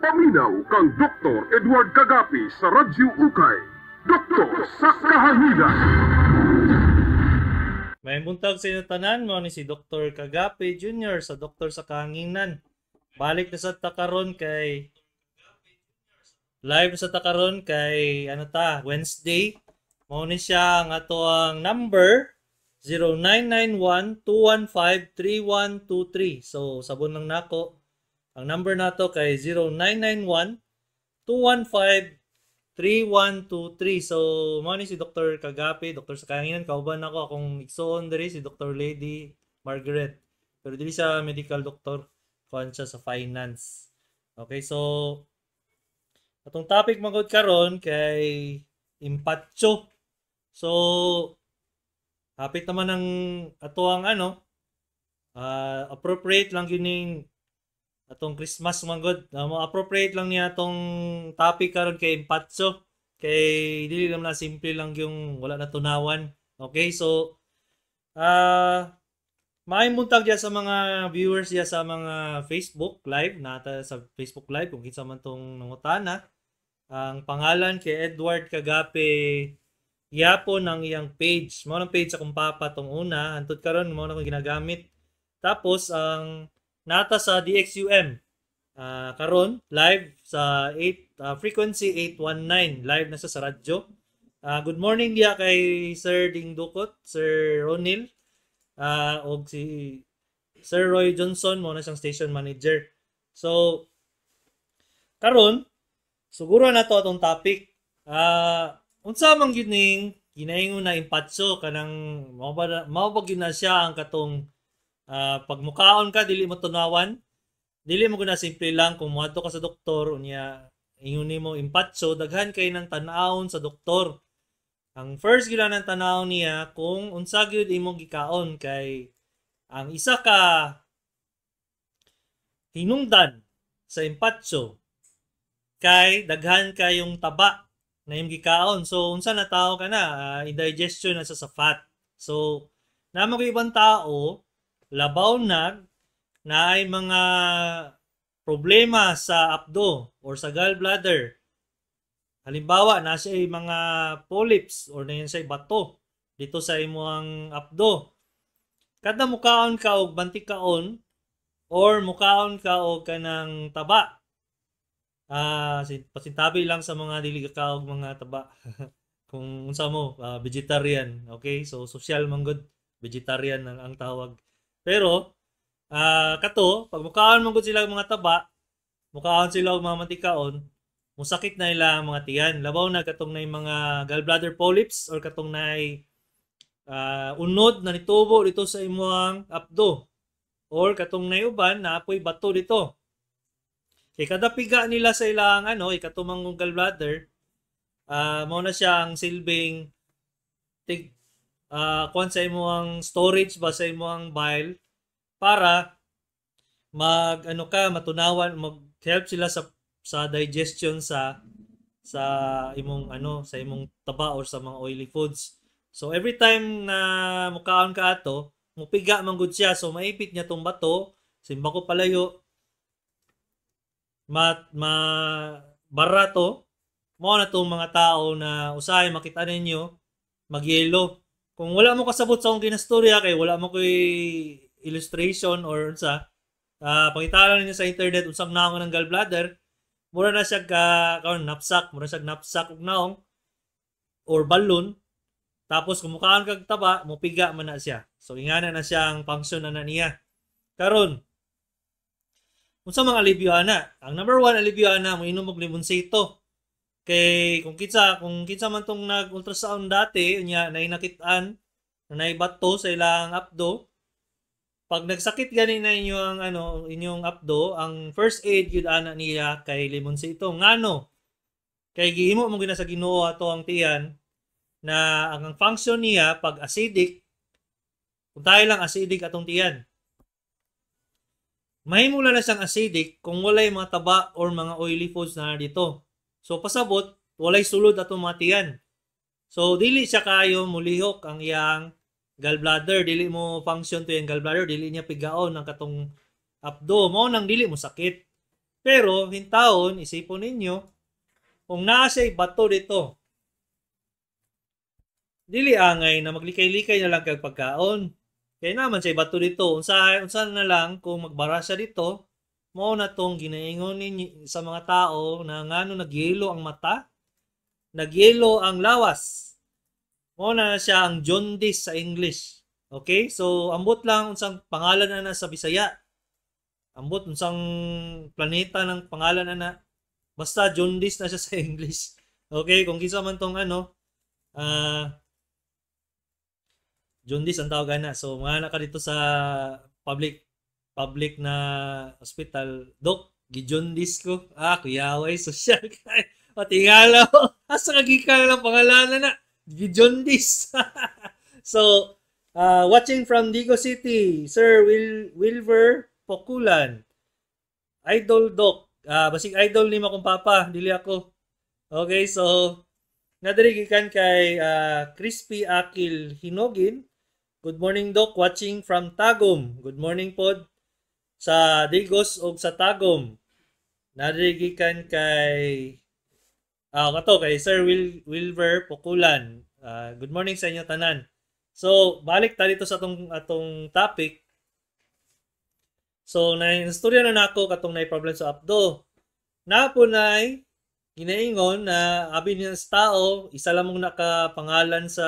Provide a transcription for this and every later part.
Paminaw kang Dr. Edward Kagapi sa Radyo Ukay. Doktor sa Kahanginan. May buntag sa inyo tanan, mao ni si Dr. Kagape Jr. sa Doktor sa Kahanginan. Balik na sa takaron kay live na sa takaron kay ano ta, Wednesday. Mao ni siya ang ato ang number 0991-215-3123. So sabon lang nako. Ang number nato kay 0991-215-3123. So mao ni si Dr. Kagape, Dr. sa Kahanginan. Kauban nako akong igsoon diri si Dr. Lady Margaret. Pero dili siya medical doctor, kuan siya sa finance. Okay, so atong topic magod karon kay impatso. So hapit naman ang ato ang ano, appropriate lang gining atong Christmas manggod. Mo appropriate lang niya atong topic karon kay impatso. Kay dili lang na simple lang yung wala na tunawan. Okay, so maayong buntag diya sa mga viewers diya sa mga Facebook Live nata sa Facebook Live kung kinsa man tong nangutana. Ang pangalan kay Edward Kagape Yapon ang iyang page. Mao nang page sa akong papa tong una. Antud karon mao na akong ginagamit. Tapos ang nata sa DXUM karon live sa 8 frequency 819, live na sa radyo. Good morning diya kay Sir Ding Dukot, Sir Ronil, og si Sir Roy Johnson, mao na siyang station manager. So karon siguro na to atong topic. Unsa man gyud ning ginaingon na impatso, kanang mao ba gyud na siya ang katong pag mukaon ka dili mo tunawan? Dili mo guna simple lang kung moadto ka sa doktor unya ingon nimo impatso. Daghan kay nang tan-awon sa doktor. Ang first gyud nang tan-awon niya kung unsa gyud imong gikaon, kay ang isa ka hinungdan sa impatso kay daghan kayong taba na imong gikaon. So unsa na tao ka na indigestion na sa fat. So namo kay ibang tao, labaw nag na ay mga problema sa apdo or sa gallbladder. Halimbawa, nasa ay mga polyps or na siya bato dito sa imong apdo. Kada mukaon ka og bantikaon or mukaon ka og kanang taba. Pasintabi lang sa mga dili ka og mga taba. Kung unsa mo, vegetarian, okay? So social man gud, vegetarian ang tawag. Pero kato, pag mukaon man gud sila og mga taba, mukaon sila og mga mantikaon, musakit na ila ang mga tiyan. Labaw na katong nay mga gallbladder polyps or katong nay unod na nitubo dito sa imong apdo or katong nay uban na apoy bato dito. Kay kada piga nila sa ilang ano, ikatumang gallbladder, mao na siya ang silbing tig kuan sa imong storage ba sa imong bile para mag ano ka matunawan, mag help sila sa digestion sa imong ano, sa imong taba or sa mga oily foods. So every time na mukaon ka ato, mupiga man gud siya, so maipit niya tong bato, simba ko palayo ma, ma barato. Mao na tong mga tao na usahay makita ninyo magyelo. Kung wala mo kasabot sa akong ginastorya kay wala mo koy illustration or unsa, pakita lang ninyo sa internet unsang naong ng gallbladder. Mura na siya ka kaon knapsack, mura siya knapsack og naong or balloon. Tapos kung mukaon kag taba, mopiga man na siya. So ingana na siya ang function na niya. Karon, unsa mga alibyo ana? Ang number one alibyo ana, moinom og limonsito. Kay kung kinsa man tong nag-ultrasound dati unya nay nakit-an na nay bato sa ilang apdo, pag nagsakit gani na inyo ang ano, inyong apdo, ang first aid gyud ana niya kay limonsito. Ngano? Kay gihimo mo gina sa Ginoo ato ang tiyan na ang function niya pag acidic, kung tayo lang acidic atong tiyan. Mahimo lang na siyang acidic kung walay mga taba or mga oily foods na dito. So pasabot, walay sulod atong mga tiyan. So dili siya kayo mulihok ang iyang gallbladder, dili mo function to yung gallbladder, dili niya pigaon ang katong apdo, mao nang dili mo sakit. Pero hintawon, isipon ninyo, kung naa siya bato dito, dili angay na maglikay-likay na lang kag pagkaon. Kaya naman siya bato dito. Unsa unsa na lang kung magbara siya dito, mao na tong ginaingon ninyo sa mga tao na ngano nagyelo ang mata, nagyelo ang lawas. Mao na siya ang jaundice sa English. Okay? So ambot lang unsang pangalan ana sa Bisaya. Ambot unsang planeta ng pangalan ana. Basta jaundice na siya sa English. Okay, kung kinsa man tong ano, jaundice ang tawag ana. So mga ka dito sa public public na hospital, "Dok, gi-jaundice ko." Ah, kuyaway social kay. Patingala mo. Asa ka gikan lang pangalan na? Gi-jaundice. So, watching from Digos City, Sir Wilver Pokulan. Idol Doc. Basig idol ni akong papa, dili ako. Okay, so nadiri gikan kay Crispy Akil Hinogin. Good morning, Doc, watching from Tagum. Good morning pod sa Digos ug sa Tagum. Nadiri gikan kay kato kay Sir Wilver Pokulan. Good morning sa inyo tanan. So, balik ta dito sa atong atong topic. So, na istorya na nako katong nay problem sa abdo. Na po nay ginaingon na abi niya sa tao, isa lamang nakapangalan sa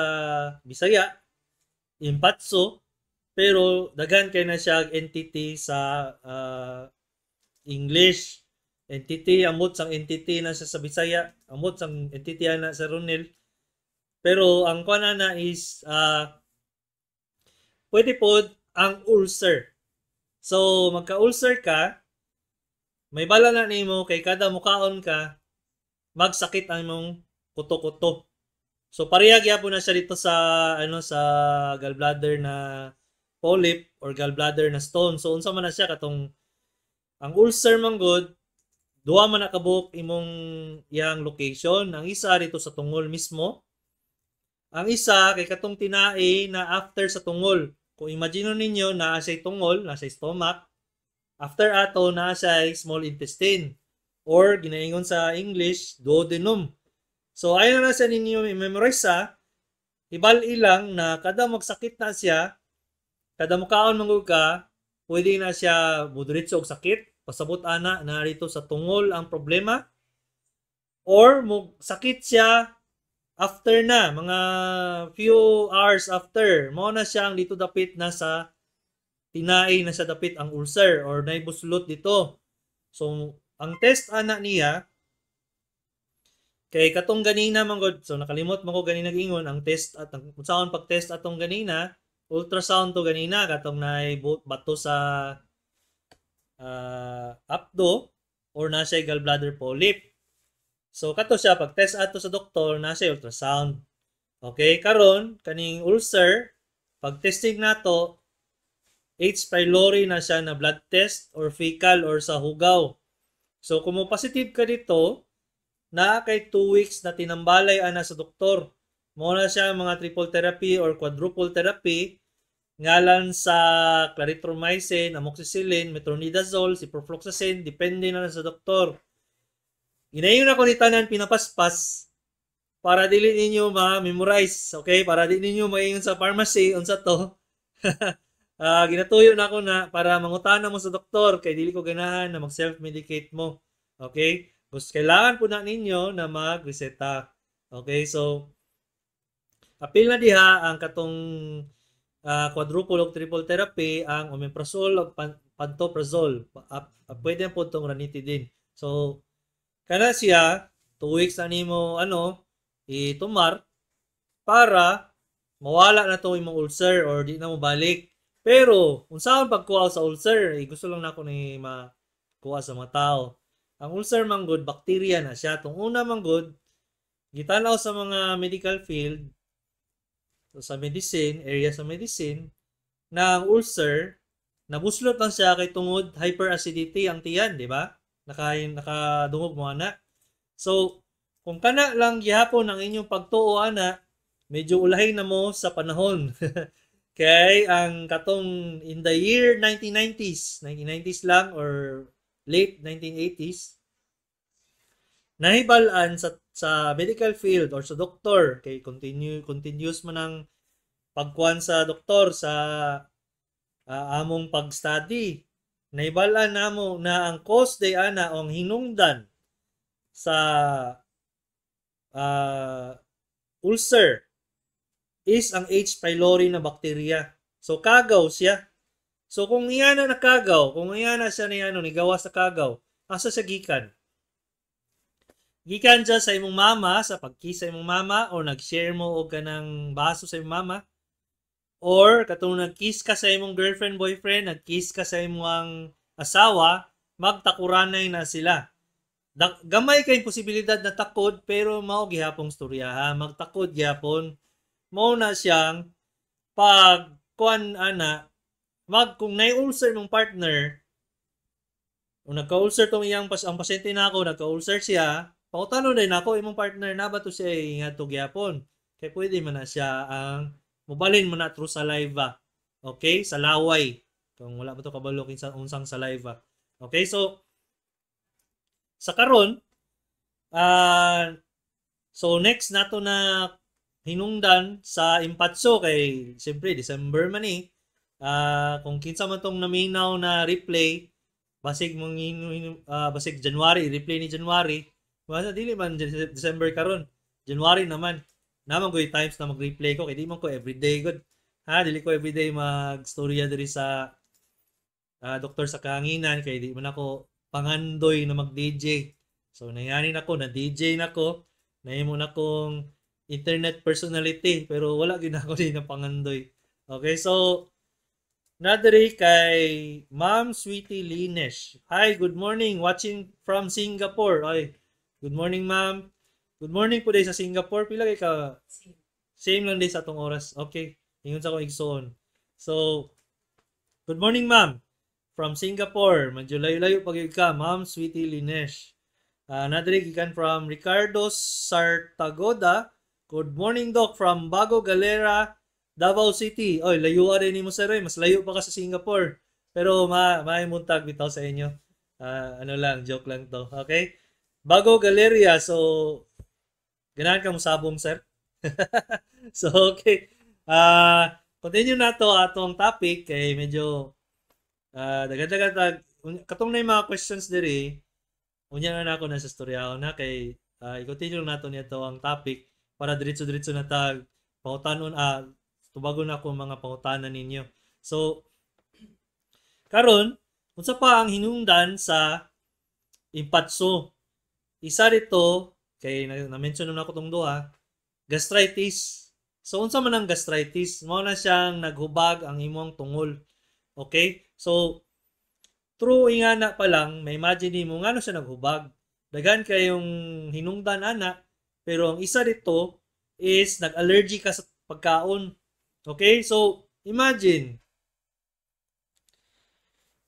Bisaya, Impatso, pero daghan kay na siya entity sa English. Entity, amot sang entity na siya sa Bisaya, amot sang entity na sa Ronel. Pero ang kuan na is pwede pod ang ulcer. So magka-ulcer ka, may bala na nimo kay kada mukaon ka, magsakit ang imong kuto-kuto. So pareha gyapon na siya dito sa ano, sa gallbladder na polyp or gallbladder na stone. So unsa man na siya katong ang ulcer man gud, duha man na kabuok imong iyang location. Ang isa dito sa tungol mismo. Ang isa kay katong tinai na after sa tungol. Kung imagine ninyo naa siya tungol, naa siya stomach, after ato naa siya small intestine or ginaingon sa English duodenum. So ayaw na siya ninyo i-memorize sa hibal ilang na kada magsakit na siya, kada mukaon man ka, pwede na siya mudiretso og sakit, pasabot ana na rito sa tungol ang problema, or mo sakit siya after na mga few hours after, mao na siya ang dito dapit na sa tinai na sa dapit ang ulcer or naibuslot dito. So ang test ana niya kay katong ganina man gud, so nakalimot man ko ganina gingon ang test at ang unsaon pag-test atong ganina, ultrasound to ganina katong naay bato sa abdo or na siya gallbladder polyp. So kato siya pag test ato sa doktor, na siya ultrasound. Okay, karon kaning ulcer, pag testing nato H. pylori na siya na blood test or fecal or sa hugaw. So kung mo positive ka dito, naa kay 2 weeks na tinambalay ana sa doktor. Mao na siya mga triple therapy or quadruple therapy ngalan sa clarithromycin, amoxicillin, metronidazole, ciprofloxacin, depende na lang sa doktor. Ginayon ako ni tanan pinapaspas para dili ninyo ma-memorize, okay? Para di ninyo maingon sa pharmacy unsa to. Ginatuyo na ako na para mangutana mo sa doktor kay dili ko ganahan na mag-self-medicate mo. Okay? Gusto kailangan po na ninyo na mag-reseta. Okay? So apil na diha ang katong quadruple o triple therapy, ang omeprazole o pantoprazole. Pwede po itong ranitidine. So kana siya 2 weeks na nimo ano itumar para mawala na to imong ulcer or di na mo balik. Pero unsaon pagkuha sa ulcer? Eh, gusto lang nako ni makuha sa mga tao. Ang ulcer man gud, bacteria na siya. Tung una man gud, gitanaw sa mga medical field, so sa medicine, area sa medicine, na ang ulcer nabuslot lang siya kay tungod hyperacidity ang tiyan, di ba? Nakadungog mo ana. So, kung kana lang gihapon ang inyong pagtuo ana, medyo ulahin na mo sa panahon. Kay ang katong in the year 1990s, 1990s lang or late 1980s, nahibal-an sa medical field or sa doktor kay continuous man ang pagkuan sa doktor sa among pag-study. Nahibal-an namo na ang cause day ana o ang hinungdan sa ulcer is ang H. pylori na bakterya. So kagaw siya. So kung iya na nakagaw, kung iya na siya ni ano nigawa sa kagaw, asa siya gikan? Gikan siya sa imong mama, sa pagkiss sa imong mama, or nag-share mo og kanang baso sa imong mama, or katong nag-kiss ka sa imong girlfriend, boyfriend, nag-kiss ka sa imong asawa, magtakuranay na sila. Gamay kay posibilidad na takod, pero mao gihapong storya ha, magtakod gihapon. Mao na siyang pag kuan ana, mag kung nay ulcer mong partner, kung nagka-ulcer tong iyang ang pasyente nako, nagka-ulcer siya, pangutano din ako imong partner na ba to siya ngadto gihapon? Kay pwede man na siya ang mobalhin mo na through saliva. Okay? Sa laway. Kung wala ba to kabalo kinsa unsang saliva. Okay, so sa karon so next nato na hinungdan sa impatso kay siyempre December man eh. Kung kinsa man tong naminaw na replay, basig mong basig January, replay ni January. Basta dili man December karon. January naman. Naman ko times na mag-replay ko kay di man ko everyday good. Ha, dili ko everyday mag-storya diri sa Doktor sa Kahanginan kay di man ako pangandoy na mag-DJ. So nangani nako na DJ nako, nahimo na kong internet personality pero wala gyud ako din na pangandoy. Okay, so nadiri kay Ma'am Sweetie Linesh. Hi, good morning. Watching from Singapore. Ay, good morning, ma'am. Good morning po day sa Singapore. Pila kay ka? Same lang day sa atong oras. Okay. Ingon sa akong igsoon. So, good morning, ma'am. From Singapore. Medyo layo-layo pag ka, Ma'am Sweetie Linesh. Nadiri gikan from Ricardo Sartagoda. Good morning, Doc. From Bago Galera, Davao City. Oy, layo rin nimo, sir. Mas layo pa ka sa Singapore. Pero ma muntag bitaw sa inyo. Ano lang, joke lang to. Okay? Bago Galeria. So, ganahan ka mo sabong, sir? So, okay. Continue na to atong topic kay medyo daghan-daghan katong na yung mga questions diri. Unya na nako na sa storya na kay i-continue nato niya ang topic para diretso-diretso na tag pangutanon, tubagon na ako mga pangutana ninyo. So karon, unsa pa ang hinungdan sa impatso? Isa dito kay na-mention na ako tong duha, gastritis. So unsa man ang gastritis? Mao na siyang naghubag ang imong tungol. Okay? So true ingana pa lang, may imagine nimo ngano siya naghubag. Daghan kayong hinungdan ana, pero ang isa dito is nag-allergy ka sa pagkaon. Okay? So imagine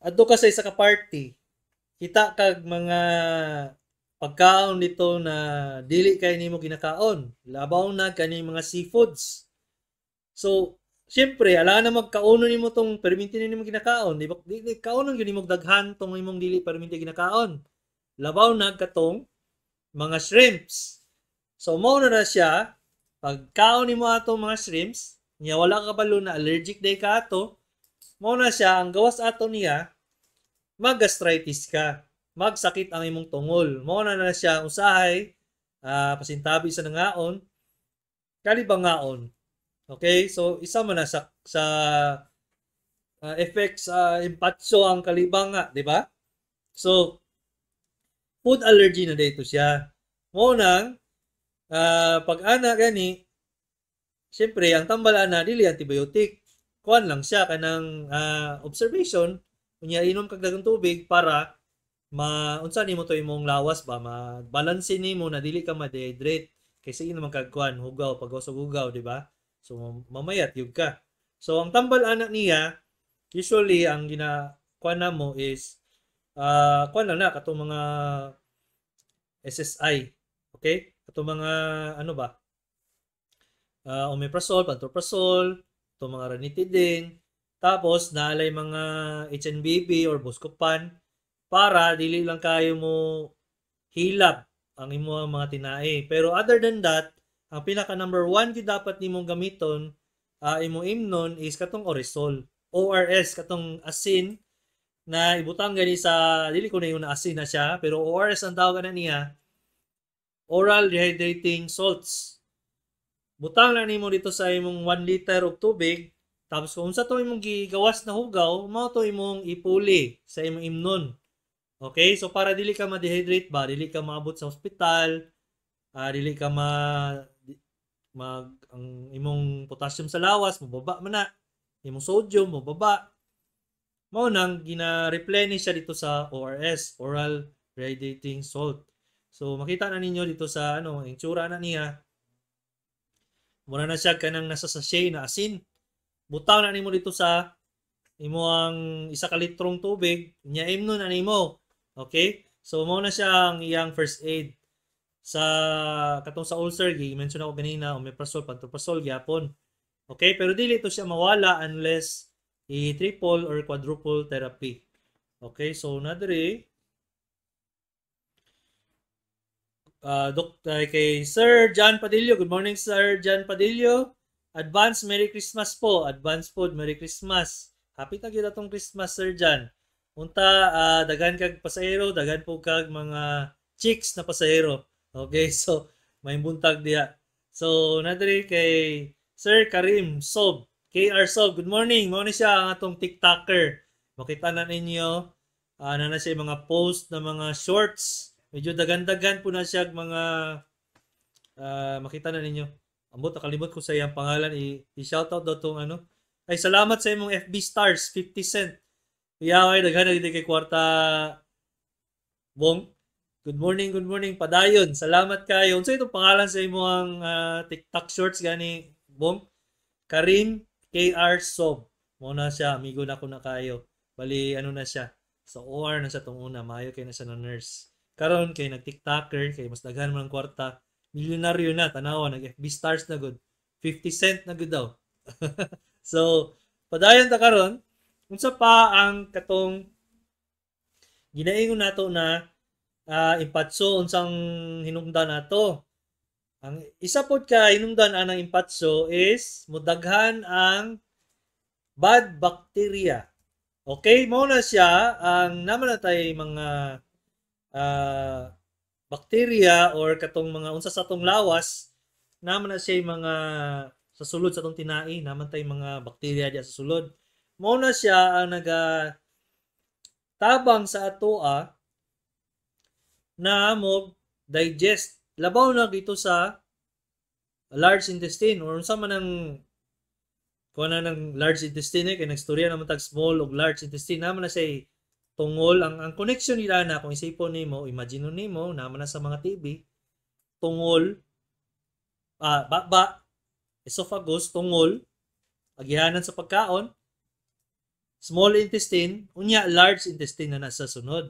adto ka sa isa ka party, kita kag mga pagkaon dito na dili kay nimo ginakaon. Labaw na kani mga seafoods. So, siyempre, ala na magkaonon nimo tong perminti nimo ginakaon, di ba? Di kaonon gyud nimo daghan tong imong dili perminti ginakaon. Labaw na katong mga shrimps. So, mao na na siya, pagkaon nimo atong mga shrimps, niya wala ka kabalo na allergic day ka ato, mao na siya, ang gawas ato niya, mag-gastritis ka. Magsakit ang imong tungol. Mao na na siya usahay, pasintabi sa nangaon, kalibangaon. Okay? So, isa man na sa effect sa impatso ang kalibanga, di ba? So, food allergy na dito siya. Mao nang pag ana gani, siyempre ang tambal ana dili antibiotic. Kuan lang siya kanang observation, unya inom kag daghang tubig para maunsa nimo to imong lawas ba, ma-balance nimo na dili ka ma-dehydrate kaysa naman kag kuan hugaw pag og hugaw, di ba? So mamayat gyud ka. So ang tambal ana niya, usually ang gina kuan na mo is kuan lang na katong mga SSI. Okay? Katong mga ano ba? Omeprazole, pantoprazole, itong mga ranitidine, tapos naalay mga HNBB or Buscopan. Para dili lang kayo mo hilab ang imong mga tinai. Pero other than that, ang pinaka number one gyud dapat nimong gamiton, imong imnon, is katong Oresol. ORS, katong asin na ibutang gani sa, dili ko na yung na asin na siya, pero ORS ang tawag na niya, oral rehydrating salts. Butang lang nimo dito sa imong 1 liter og tubig, tapos kung unsa to imong gigawas na hugaw, mao to imong ipuli sa imong imnon. Okay? So para dili ka ma-dehydrate ba, dili ka maabot sa ospital, dili ka ma mag ang imong potassium sa lawas mobaba man na, imong sodium mobaba. Mao nang gina-replenish siya dito sa ORS, oral rehydrating salt. So makita na ninyo dito sa ano, itsura na niya. Mura na siya kanang nasa sachet na asin. Butaw na nimo dito sa imo ang 1 ka litrong tubig, nya imnon na nimo. Okay? So mao na siya ang iyang first aid. Sa katong sa ulcer, gi-mention ako ganina, omeprazole, pantoprazole gyapon. Okay, pero dili to siya mawala unless i-triple or quadruple therapy. Okay, so na diri Dok, kay Sir John Padillo. Good morning, Sir John Padillo. Advance Merry Christmas po. Advance po, Merry Christmas. Happy ta gyud atong Christmas, Sir John. Unta daghan kag pasahero, daghan po kag mga chicks na pasahero. Okay, so may buntag diha. So na diri kay Sir Karim Sob, KR Sob. Good morning. Mao ni siya ang atong TikToker. Makita na ninyo na na siya mga post na mga shorts. Medyo dagan-dagan po na siya mga makita na ninyo. Ambot, nakalimot ko sa iyang pangalan. I-shoutout daw tong ano. Ay, salamat sa imong FB stars, 50 cent. Iya, ay, daghan na kay kwarta. Bong. Good morning, good morning. Padayon. Salamat kayo. Unsa itong pangalan sa imong TikTok shorts gani, Bong? Karim KR Sob. Mo na siya, amigo na ko na kayo. Bali, ano na siya. Sa OR na siya tong una. Maayo kay na siya na nurse. Karon kay nag-TikToker, kay mas daghan man ang kwarta. Milyonaryo na, tanawa, nag-FB stars na gud. 50 cent na gud daw. So, padayon ta karon, unsa pa ang katong ginaingon nato na impatso, unsang hinungdan nato? Ang isa pod ka hinungdan anang impatso is mudaghan ang bad bacteria. Okay, mao na siya ang naman na tay mga bacteria or katong mga unsa sa atong lawas, naman na siya mga sa sulod sa atong tinai, naman tay mga bakterya diya sa sulod. Mao na siya ang naga tabang sa atoa na mo digest, labaw na dito sa large intestine or unsa man ang kuha na ng large intestine eh, kay nagstorya naman tag small ug large intestine. Naman na siya tungol ang connection nila na kung isipon nimo, imagine nimo naman na sa mga TV, tungol, baba, esophagus, tungol, agihanan sa pagkaon, small intestine, unya large intestine na nasa sunod.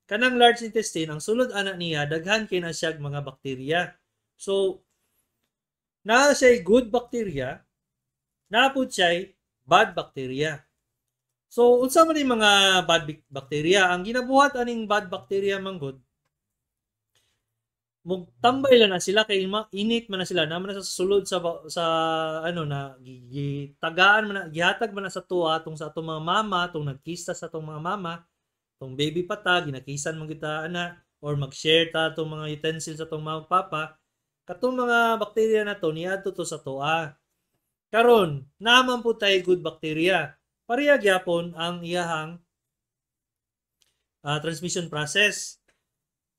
Kanang large intestine, ang sulod ana niya, daghan kay na siya mga bakterya. So naa siya good bacteria, naa pud siya bad bacteria. So unsa man yung mga bad bacteria? Ang ginabuhat aning bad bacteria manggod, mugtambay lang na sila kay init man na sila, naman na sa sulod sa ano na gitagaan man na, gihatag man na sa tuwa tong sa atong mga mama, tong nagkista sa atong mga mama, tong baby pa ta, ginakisan man kita ana or mag-share ta atong mga utensils sa atong mga papa. Katong mga bakterya na to niadto to sa tuwa. Karon naman po tay good bacteria, pareha gyapon ang iyahang transmission process.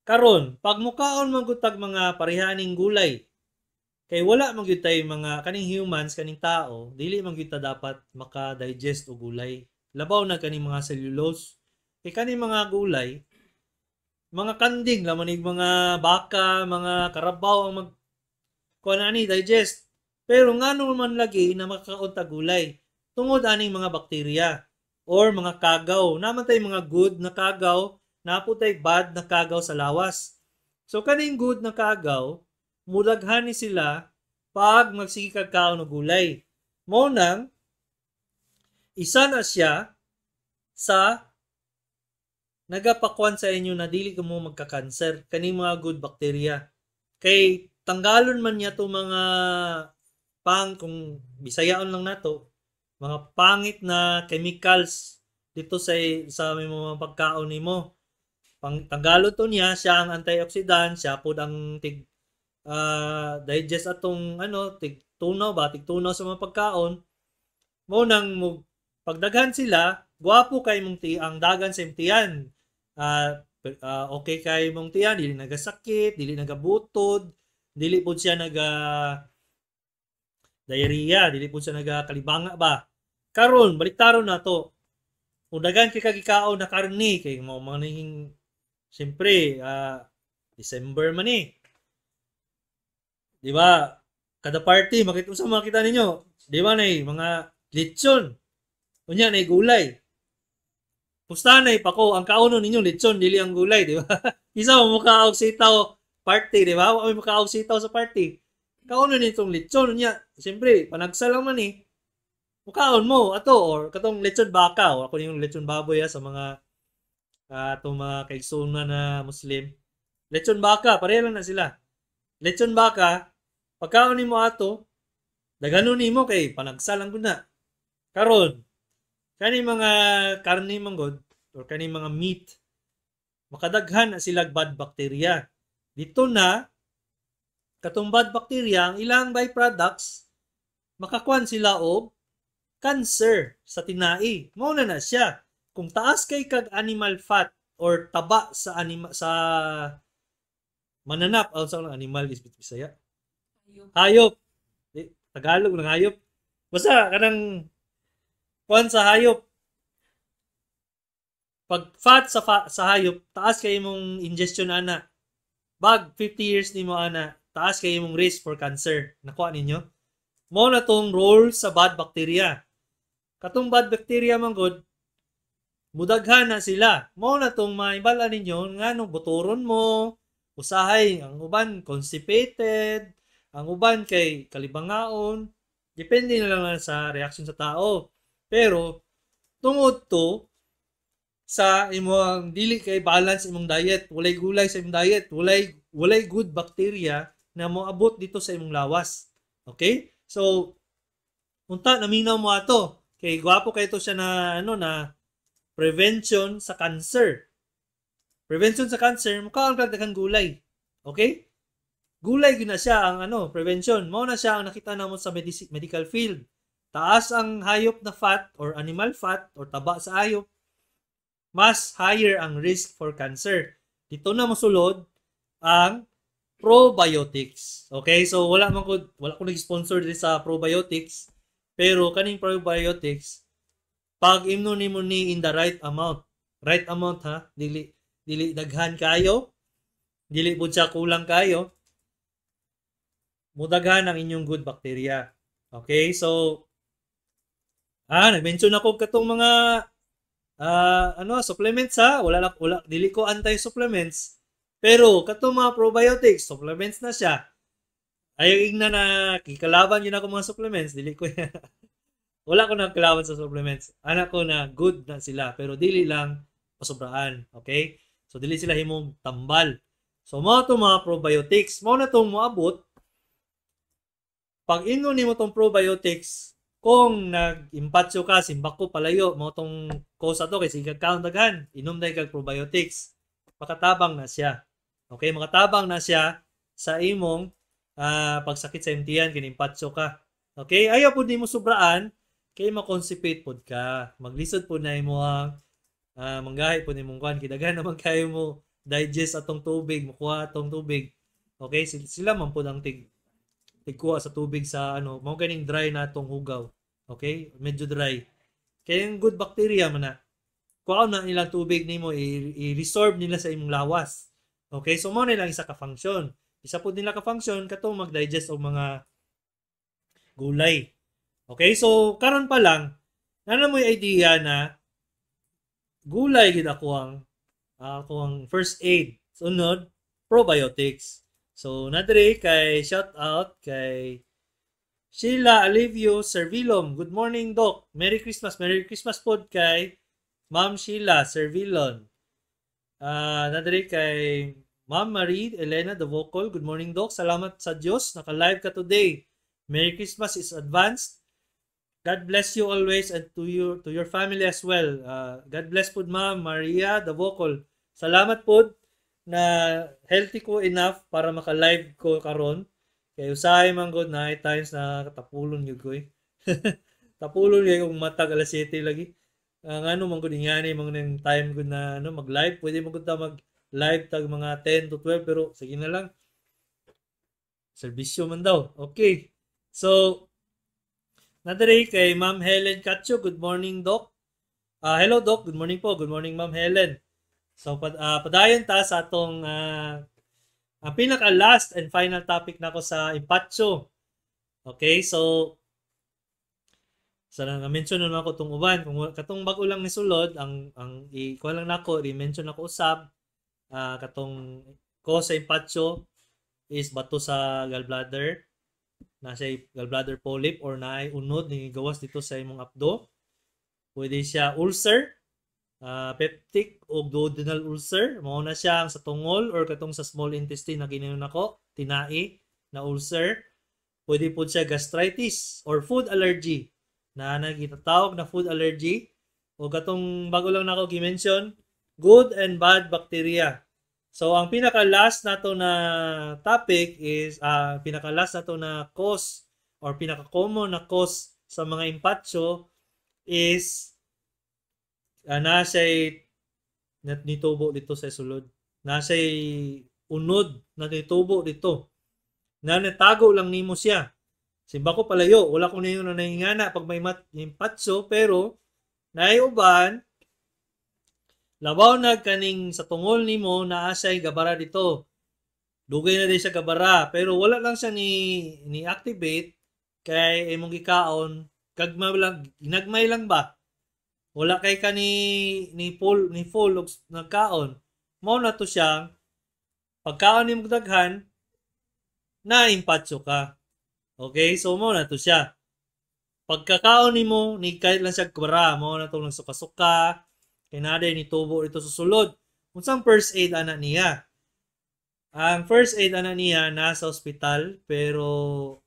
Karon pag mukaon man gud tag mga parehaning gulay, kay wala man gyud tay mga kaning humans, kaning tao, dili man gyud ta dapat maka-digest og gulay, labaw na kaning mga cellulose. Kay kaning mga gulay, mga kanding laman nig mga baka, mga karabaw ang mag kuan ani digest. Pero ngano man lagi na makakaon ta gulay? Tungod aning mga bakterya or mga kagaw. Naman tay mga good na kagaw, napo tay bad na kagaw sa lawas. So kaning good na kagaw, mudaghan ni sila pag magsige kag kaon og gulay. Mao nang isa na siya sa Nagapakuan sa inyo na dili ka mo magka-cancer kaning mga good bacteria. Kay tanggalon man niya to mga pang, kung bisayaon lang nato, mga pangit na chemicals dito sa may mga pagkaon nimo. Pang tanggalon to niya, siya ang antioxidant, siya pod ang tig digest atong ano, tig tunaw ba, tig tunaw sa mga pagkaon. Mo nang mo pagdaghan sila, gwapo kay mong ti ang dagan sa imong tiyan. Okay kay mong tiyan, dili nagasakit, dili nagabutod, dili pud siya naga diarrhea, dili pud siya nagakalibanga ba. Karon baliktaron nato. Kung daghan kay kagikaon na karne kay mao man ning siyempre December man eh. Di ba? Kada party makita sa makita ninyo, di ba, nay mga lechon. Unya nay gulay. Pusta nay pako ang kaunon ninyo lechon, dili ang gulay, di ba? Isa mo mukaog sitaw party, di ba? Wa may mukaog sitaw sa party. Kaunon nitong lechon unya, siyempre panagsa lang man eh. Mukaon mo ato or katong lechon baka o ako yung lechon baboy sa mga atong mga kaigsuonan na Muslim. Lechon baka, pareho lang na sila. Lechon baka, pagkaon nimo ato, daghanon nimo kay panagsa lang gud na. Karon, kani mga karne man gud or kani mga meat, makadaghan na sila bad bacteria. Dito na katong bad bacteria, ang ilang byproducts, makakuan sila og cancer sa tinai. Mao na na siya. Kung taas kay kag animal fat or taba sa anima sa mananap, sa animal is Bisaya. Hayop. Di, Tagalog ng hayop. Basta kanang kuan sa hayop. Pag fat sa hayop, taas kay imong ingestion ana. Bag 50 years nimo ana, taas kay imong risk for cancer. Nakuha ninyo? Mao na tong role sa bad bacteria. Katong bad bacteria man gud, mudaghan na sila. Mao na tong maibala ninyo nganong buturon mo, usahay ang uban constipated, ang uban kay kalibangaon. Depende na lang sa reaction sa tao. Pero tungod to sa imong dili kay balance imong diet, walay gulay sa imong diet, walay good bacteria na moabot dito sa imong lawas. Okay? So unta naminaw mo ato kay gwapo kay to siya na ano na prevention sa cancer. Prevention sa cancer, mukaon kag daghang gulay. Okay? Gulay gyud na siya ang ano, prevention. Mao na siya ang nakita namo sa medical field. Taas ang hayop na fat or animal fat or taba sa hayop, mas higher ang risk for cancer. Dito na mosulod ang probiotics. Okay? So wala ko nag-sponsor diri sa probiotics, pero kaning probiotics pag imno nimo ni in the right amount. Right amount ha, dili dili daghan kayo, dili pud siya kulang kayo. Mudaghan ang inyong good bacteria. Okay? So nag-mention ako katong mga ano supplements ha, wala dili ko anti-supplements. Pero katong mga probiotics, supplements na siya. Ayaw ingna na kikalaban yun ako mga supplements, dili ko wala ko nagkalaban sa supplements. Anak ko na good na sila, pero dili lang pasobraan, okay? So dili sila himong tambal. So mao to mga probiotics, mao na tong moabot pag ingon nimo tong probiotics, kung nag-impatso ka, simbako palayo, mao tong cause ato kay sige kaon daghan, inom dahil kag probiotics, makatabang na siya. Okay, makatabang na siya sa imong pagsakit sa imong tiyan kini impatso ka. Okay, ayaw pud nimo sobraan kay ma-constipate pud ka. Maglisod pud na imo ang manggahi pud nimong kuan kay daghan naman kayo mo digest atong tubig, mukuha atong tubig. Okay, sila man pud ang tigkuha sa tubig sa ano, mao ganing dry na atong hugaw. Okay? Medyo dry. Kaya yung good bacteria man na, kuha na nilang tubig nimo, i-resorb nila sa imong lawas. Okay? So mao na lang isa ka function. Isa pud nila ka function katong mag-digest og mga gulay. Okay? So karon pa lang, nana mo idea na gulay gid ako ang first aid. Sunod, probiotics. So, nadiri kay shout out kay Sheila Alivio Servilom. Good morning, Doc. Merry Christmas. Merry Christmas pod kay Ma'am Sheila Servilon. Naa diri kay Ma'am Marie Elena the Vocal. Good morning, Doc. Salamat sa Diyos. Naka-live ka today. Merry Christmas in advance. God bless you always and to your family as well. God bless pud, Ma'am Maria the Vocal. Salamat pud na healthy ko enough para maka-live ko karon. Kay usahay man gud na times na katapulon gyud ko eh. Tapulon gyud kung matag alas 7 lagi. Ang ano man gud, ingani man ng time gud na ano mag-live. Pwede man gud ta mag-live tag mga 10 to 12, pero sige na lang. Serbisyo man daw. Okay. So, naa diri kay Ma'am Helen Cacho. Good morning, Doc. Hello, Doc. Good morning po. Good morning, Ma'am Helen. So, padayon ta sa atong ang pinaka last and final topic nako sa impatso. Okay, so sa na mention na ako tong uban, kung katong bag-o lang ni sulod, ang i-kuha lang nako, i-mention nako usab katong cause sa impatso is bato sa gallbladder, na siya gallbladder polyp or naay unod ni gawas dito sa imong apdo. Pwede siya ulcer, peptic o duodenal ulcer, mao na siya ang sa tungol or katong sa small intestine na giningon nako, tinai na ulcer. Pwede pud siya gastritis or food allergy na nagitatawag na food allergy o katong bago lang nako gi-mention, good and bad bacteria. So ang pinaka last nato na topic is pinaka last nato na cause or pinaka common na cause sa mga impatso is naa siya'y nitubo dito sa sulod. Naa siya'y unod na nitubo dito. Na natago lang nimo siya. Simba ko palayo, wala ko niyo na nahingana pag may mat impatso, pero naay uban, labaw na kaning sa tungol nimo, naa siya'y gabara dito. Dugay na din siya gabara, pero wala lang siya ni activate kay imong gikaon gagmay lang, ginagmay lang ba. Wala kay ka ni full og nagkaon. Mao na to siyang pagkaon nimo daghan na impatso ka. Okay, so mao na to siya. Pagkakaon nimo ni kahit lang siya gabara, mao na to lang suka-suka, kay naa ni tubo dito sa sulod. Unsang first aid ana niya? Ang first aid ana niya, nasa ospital, pero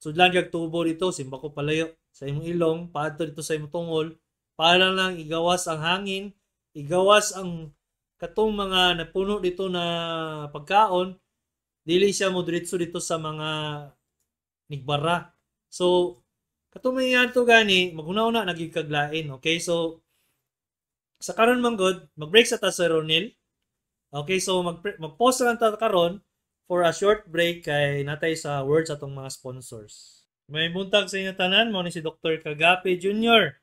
sudlan kag tubo dito, simba ko palayo sa imong ilong, paadto dito sa imong tungol, para lang igawas ang hangin, igawas ang katong mga napuno dito na pagkaon, dili siya mo diretso dito sa mga nigbara. So, katong mga to gani, maghuna-huna na gyud kag lain. Okay, so sa karon man gud, mag-break sa ta sa Ronil. Okay, so mag-pause lang ta karon for a short break kay natay sa words atong mga sponsors. May buntag sa inyo tanan, mao ni si Dr. Kagape Jr.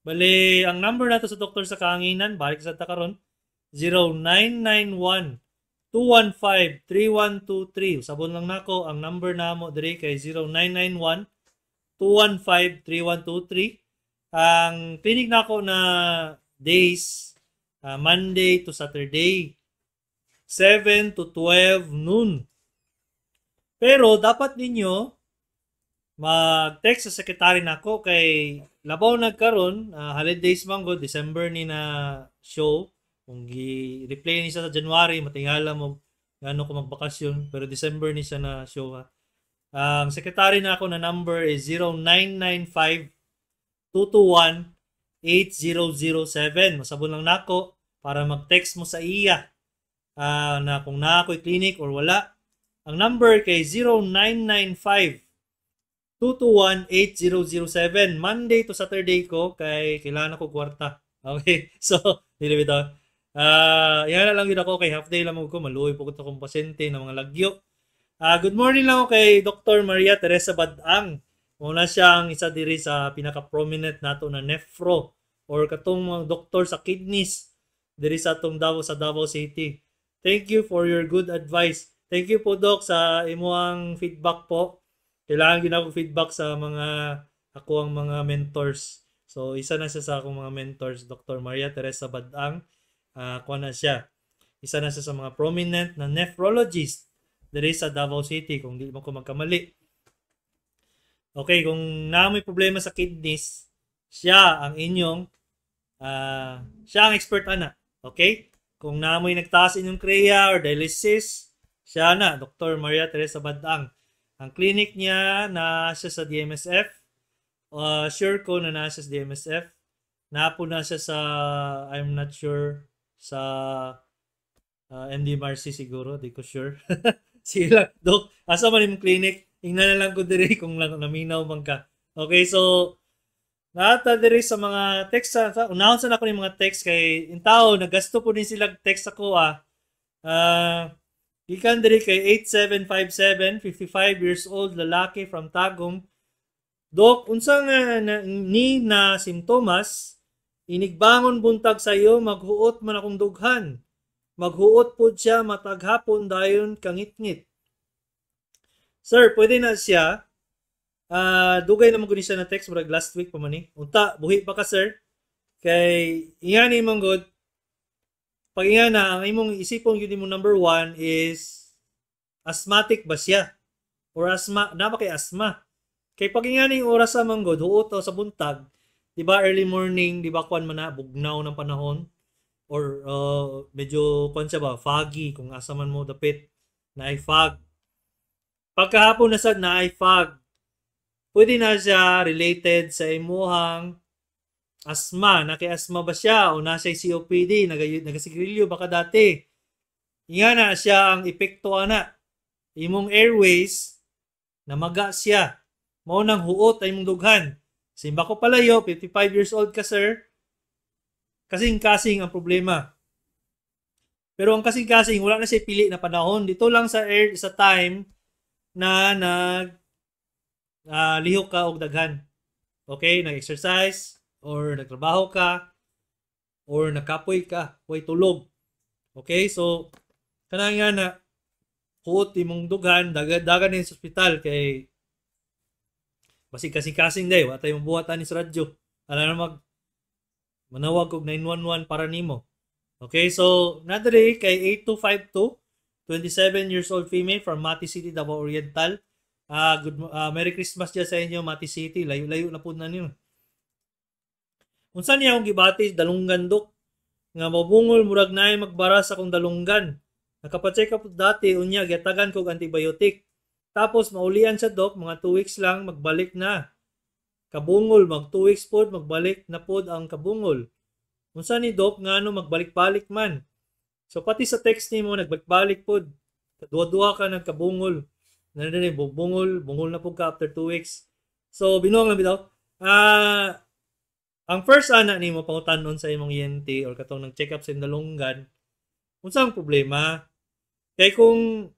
Bali, ang number nato sa doktor sa kahanginan, balik sa ta karon, 0991 215 3123. Sabon lang nako ang number namo diri kay 0991 215 3123. Ang clinic nako na days, Monday to Saturday, 7 to 12 noon. Pero dapat ninyo mag-text sa secretary nako kay labaw nagkaron holidays man gud, December ni na show. Kung gi-replay ni siya sa January, matingala mo ngano ko magbakasyon, pero December ni siya na show ha. Ang secretary nako na number is 0995 221 8007. Masabon lang nako para mag-text mo sa iya na kung naa ko'y clinic or wala. Ang number kay 0995 221 8007. Monday to Saturday ko kay kailangan ako kwarta. Okay? So, dili bitaw. Yan na lang yun ako kay half day lang ko, maluoy po ko akong pasyente ng mga lagyo. Good morning lang ako kay Dr. Maria Teresa Badang. Muna siya ang isa diri sa pinaka-prominent nato na nephro or katong mga doktor sa kidneys diri sa atong Davao, sa Davao City. Thank you for your good advice. Thank you po, Doc, sa imuang feedback po. Kailangan gid ako feedback sa mga ako ang mga mentors. So isa na siya sa akong mga mentors, Dr. Maria Teresa Badang. Kuha na siya. Isa na siya sa mga prominent na nephrologist diri sa Davao City kung di mo ko magkamali. Okay, kung naa may problema sa kidneys, siya ang inyong siya ang expert ana. Okay? Kung namoy nagtaas inyong creya or dialysis, siya na, Dr. Maria Teresa Badang. Ang clinic niya na siya sa DMSF. Sure ko na na siya sa DMSF. Napo na siya sa, I'm not sure, sa MDMRC siguro, di ko sure. Sila, Dok, asa man imong clinic? Ingnan na lang ko diri kung lang naminaw man ka. Okay, so naata diri sa mga text sa unahon sa nako ni mga text kay in tao nagasto po din sila text ako ah. Gikan diri kay 8757, 55 years old, lalaki from Tagum. Dok, unsa nga na, ni na simptomas? Inigbangon buntag sa iyo, maghuot man akong dughan. Maghuot pod siya matag hapon, dayon kangitngit. Sir, pwede na siya. Dugay naman ko ni siya na text, murag last week pa man ni. Unta, buhi pa ka, sir? Kay ingani imong good. Pag ingana, ang imong isipon gyud mo number one is asthmatic ba siya? Or asthma, na ba kay asthma? Kay pag ingani yung oras sa manggod, huot o sa buntag, di ba early morning, di ba kwan man na, bugnaw ng panahon? Or medyo kwan siya ba, foggy, kung asa man mo dapit, na ay fog. Pagkahapon na sad na ay fog, pwede na siya related sa imuhang asthma. Naki asthma ba siya o nasa COPD, nagasigarilyo ba ka dati? Nga na siya ang epekto ana. Imong airways, namaga siya. Mao nang huot ay imong dughan. Simba ko palayo, 55 years old ka, sir. Kasing-kasing ang problema. Pero ang kasing-kasing, wala na siya pili na panahon. Dito lang sa air, sa time na nag lihok ka og daghan. Okay, nag-exercise or nagtrabaho ka or nakapoy ka, way tulog. Okay, so kanang nga na huot imong dughan, dagan ni sa ospital kay basig kasing-kasing day, wa tayo buhatan ni sa radyo. Ala na mag manawag og 911 para nimo. Okay, so nadiri kay 8252, 27 years old female from Mati City, Davao Oriental. Good Merry Christmas dyan sa inyo, Mati City. Layo-layo na po na niyo. Unsa niya akong gibati dalunggan, Dok? Nga mabungol murag naay magbara sa akong dalunggan. Nakapa-check up dati, unya giyatagan kog antibiotic. Tapos maulian siya, Dok, mga 2 weeks lang magbalik na. Kabungol mag 2 weeks pod magbalik na pod ang kabungol. Unsa ni, Dok, ngano magbalik-balik man? So pati sa text nimo nagbalik-balik pod. Duha-duha ka nagkabungol. Nandiyan bungol, bungol na pud ka after 2 weeks. So binuang lang bitaw. Ang first ana nimo pangutan-on sa imong ENT or katong nag-check up sa imong dalunggan, unsa ang problema? Kay kung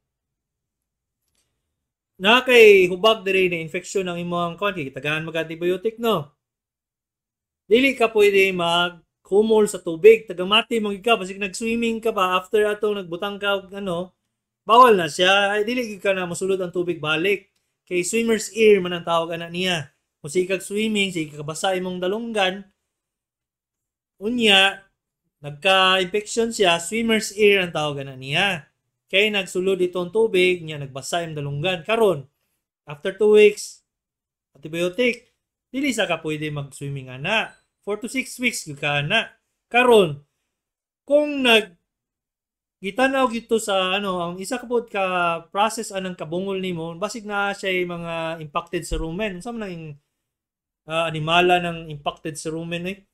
na kay hubag diri na infection ang imong kuan kay tagaan mag antibiotic, no. Dili ka pwede mag kumol sa tubig, tagamati man gyud ka basig nag-swimming ka pa after atong nagbutang ka og ano, bawal na siya. Ay, dili gyud ka na mosulod ang tubig balik. Kay swimmer's ear man ang tawag ana niya. Kung sige kag swimming, sige ka basa imong dalunggan, unya, nagka-infection siya, swimmer's ear ang tawag ana niya. Kay nagsulod itong tubig, niya nagbasa imong dalunggan. Karon, after 2 weeks, antibiotic, dili sa ka pwede mag-swimming ana. 4 to 6 weeks gyud ka ana. Karon, kung nag gitanaw gito sa ano, ang isa ka pod ka process anang kabungol nimo, basig na siya mga impacted sa rumen. Unsa man ang animala ng impacted sa rumen eh?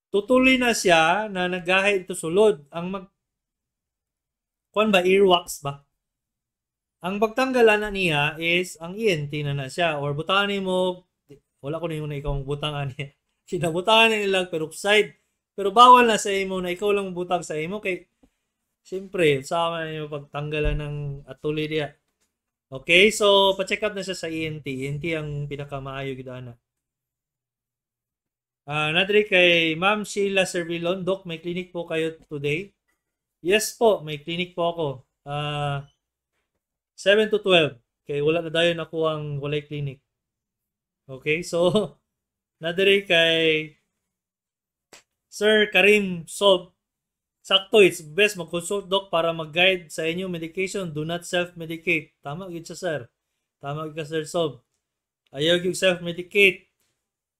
Tutuloy na siya na nagahay ito sulod. Ang mag kuan ba, earwax ba? Ang pagtanggal na niya is ang ENT na na siya or butangan nimo, wala ko nimo na ikaw ang butangan niya. Sinabutangan nila peroxide. Pero bawal na sa imo na ikaw lang butang sa imo kay siyempre sama nimo pagtanggalan ng atuli diya. Okay, so pa-check up na siya sa ENT. ENT ang pinakamaayo gid ana. Nadiri kay Ma'am Sheila Servilon, Doc, may clinic po kayo today? Yes po, may clinic po ako. 7 to 12. Kay wala na dayon ako ang walay clinic. Okay, so nadiri kay Sir Karim Sob. Sakto, it's best mag-consult, Doc, para mag-guide sa inyong medication. Do not self-medicate. Tama gyud siya, sir. Tama gyud ka, Sir Sob. Ayaw gyud self-medicate.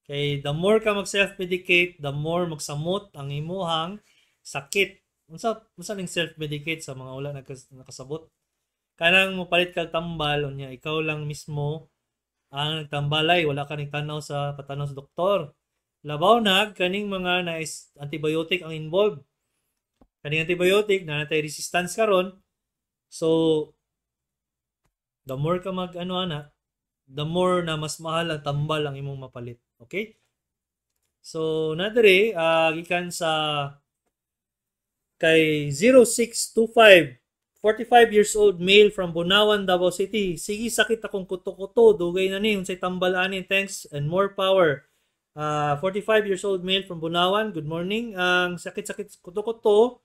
Kay the more ka mag-self-medicate, the more magsamot ang imuhang sakit. Unsa ning self-medicate sa mga wala nakasabot? Kanang mopalit kag tambal, unya ikaw lang mismo ang nagtambalay, wala ka nagtanaw sa patanaw sa doktor. Labaw na kaning mga na antibiotic ang involved. Kaning antibiotic na natay resistance karon. So the more ka mag ano ana, the more na mas mahal ang tambal ang imong mapalit. Okay? So na diri gikan sa kay 0625, 45 years old male from Bunawan, Davao City. "Sige sakit akong kuto-kuto, dugay na ni, unsay tambal ani? Thanks and more power." 45 years old male from Bunawan, good morning. Ang sakit-sakit kuto-kuto,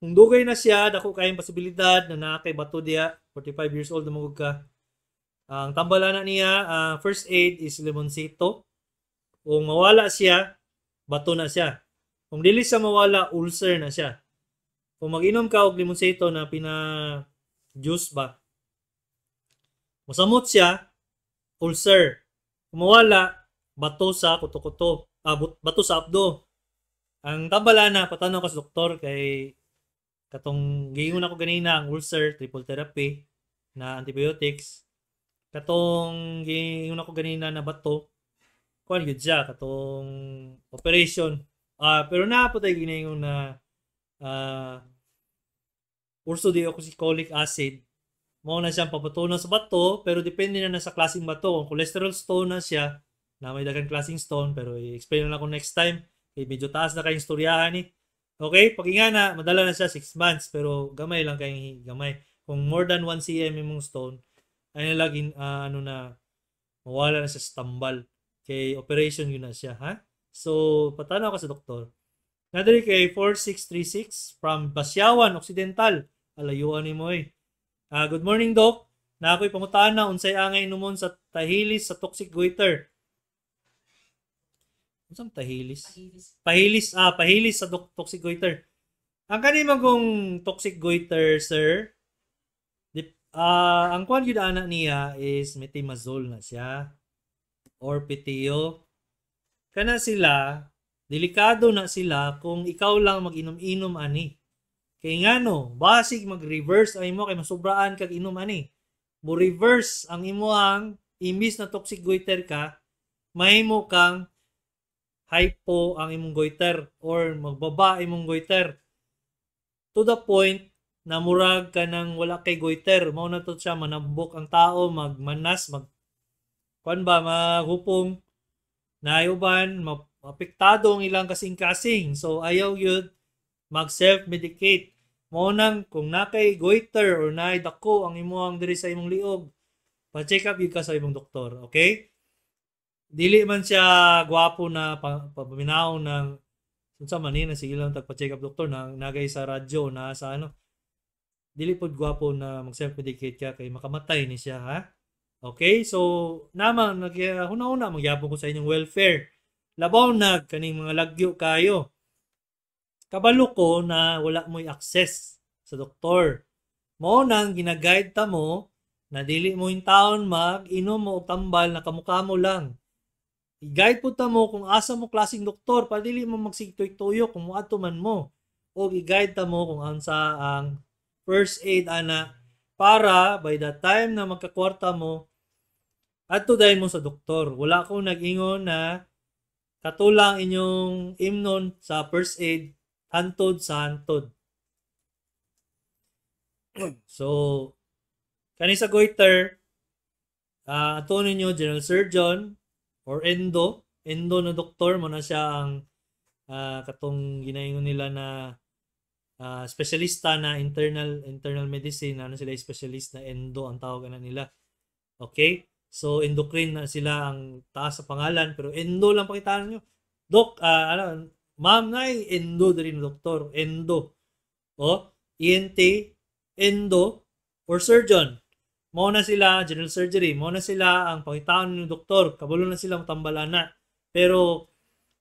kung dugay na siya, dako kayong posibilidad na naa kay bato diya. 45 years old na ka. Ang tambal na niya, first aid is limoncito. Kung mawala siya, bato na siya. Kung dili siya mawala, ulcer na siya. Kung mag-inom ka og limoncito na pina juice ba, mosamot siya, ulcer. Kung mawala, bato sa kuto-kuto, bato sa apdo. Ang tambal na, patanaw ka sa doktor kay katong giingon ako ganina, ang ulcer, triple therapy na antibiotics. Katong giingon ako ganina na bato, kuan gyud siya, katong operation. Pero naa po tayo ginaingon na ursodeoxycholic acid. Mao na siyang papatunaw sa bato, pero depende na sa klaseng bato. Kung cholesterol stone na siya, na may daghang klaseng stone, pero i-explain na lang ako next time. Kay medyo taas na kayong istoryahan ni. Okay, pag nga na, madala na siya 6 months, pero gamay lang kayong gamay. Kung more than 1 cm imong stone, ay na lagi, ano na, mawala na siya sa tambal. Kay operation yun na siya, ha? So, patanaw ka sa doktor. Nadiri kay 4636 from Basyawan, Occidental. Alayuan ni mo eh. "Good morning, Doc. Na ako'y pangutaan na unsay angay inumon sa tahilis sa toxic goiter." Unsang tahilis? Pahilis. Pahilis, pahilis sa toxic goiter. Ang kani man kung toxic goiter, sir, ang kuan gyud ana niya is methimazole na siya or PTO. Kana sila, delikado na sila kung ikaw lang mag-inom-inom ani. Kay ngano, basig mag-reverse ang imo kay masubraan kag inom ani. Mo reverse ang imo, ang imbis na toxic goiter ka, mahimo kang hypo ang imong goiter or magbaba imong goiter to the point na murag ka nang wala kay goiter. Mao na to siya, manabok ang tao, magmanas, mag kuan ba, maghupong na uban, apektado ang ilang kasing-kasing. So ayaw yun mag self-medicate. Mao nang kung nakay goiter or naay dako ang imuhang diri sa imong liog, pa-check up yun ka sa imong doktor, okay? Dili man siya gwapo na paminaw ng unsa man ni na sige lang tag pa-check up doktor na nagay sa radyo na sa ano. Dili pod gwapo na mag self-medicate ka kay makamatay ni siya, ha? Okay? So naman nag huna-huna magyapon ko sa inyong welfare. Labaw na kaning mga lagyo kayo. Kabalo ko na wala mo'y access sa doktor. Mao nang gina-guide ta mo na dili mo taon mag-inom mo og tambal na kamukha mo lang. I-guide po ta mo kung asa mo klaseng doktor para dili mo magsigtoy-tuyo kung moadto man mo. O i-guide ta mo kung unsa ang first aid ana para by the time na magkakwarta mo, adto dayon mo sa doktor. Wala ko nag-ingon na katulang inyong imnon sa first aid hantod sa hantod. So, kani sa goiter, ato ninyo general surgeon or endo, endo na doktor mo na siya ang katong ginaingon nila na specialista na internal internal medicine, ano sila, specialist na endo ang tawag na nila. Okay? So endocrine na sila ang taas sa pangalan, pero endo lang pakitaan niyo. Doc, ano, ma'am, na endo diri na doktor, endo. O ENT, endo or surgeon. Mao na sila, general surgery, mao na sila ang pangitaan ng doktor, kabalo na sila tambal ana. Pero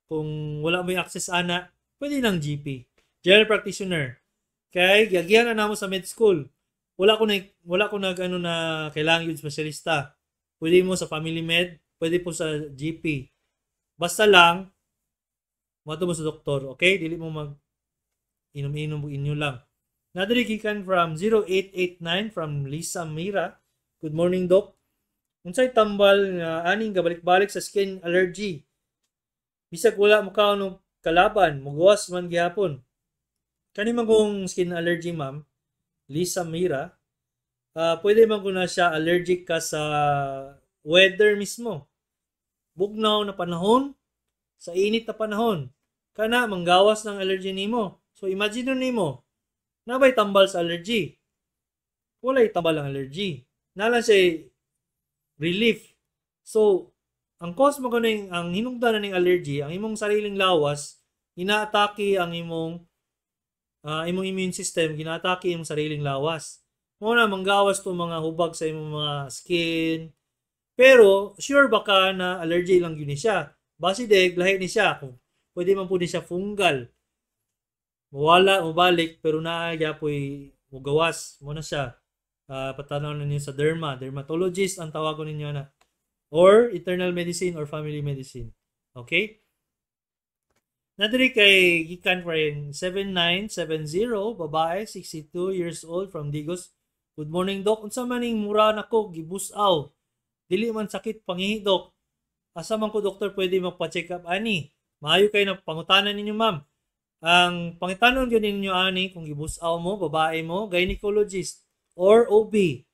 kung wala mo access ana, pwede lang GP, general practitioner. Kay giagihan na namo sa med school. Wala ko nag ano na kailangan yung espesyalista. Pwede mo sa family med, pwede po sa GP. Basta lang moadto mo sa doktor, okay? Dili mo mag Inom-inom inyo lang. Nadiri gikan from 0889 from Lisa Mira. Good morning, Doc. Unsay tambal nga aning gabalik-balik sa skin allergy? Bisag wala mo kaon og kalaban, mugawas man gihapon. Kani man kung skin allergy, ma'am, Lisa Mira, pwede man ko na siya allergic ka sa weather mismo. Bugnaw na panahon, sa init na panahon. Kana manggawas ng allergy nimo. So imagine nimo, nabay tambal sa allergy. Walay tambal ang allergy. Naa lang siya relief. So, ang cause mo kuning ang hinungdan na ning allergy, ang imong sariling lawas, ginaatake ang imong immune system, ginaatake imong sariling lawas. Mao na manggawas to mga hubag sa imong mga skin. Pero sure ba ka na allergy lang gyud ni siya? Basi deg lahi ni siya, kung pwede man pud ni siya fungal. Mawala, mobalik, pero naa gyapoy mugawas mo na siya. Patanaw na ninyo sa dermatologist ang tawagon ninyo na, or internal medicine or family medicine. Okay? Nadiri kay gikan from 7970, babae, 62 years old, from Digos. Good morning, Doc. Unsa man ning mura nako gibusaw? Dili man sakit pangihi, Doc. Asa man ko, doktor, pwede magpa-check up ani? Maayo kay na pangutanan ninyo, ma'am. Ang pangitanon gyud ninyo ani kung gibusaw mo, babae mo, gynecologist or OB.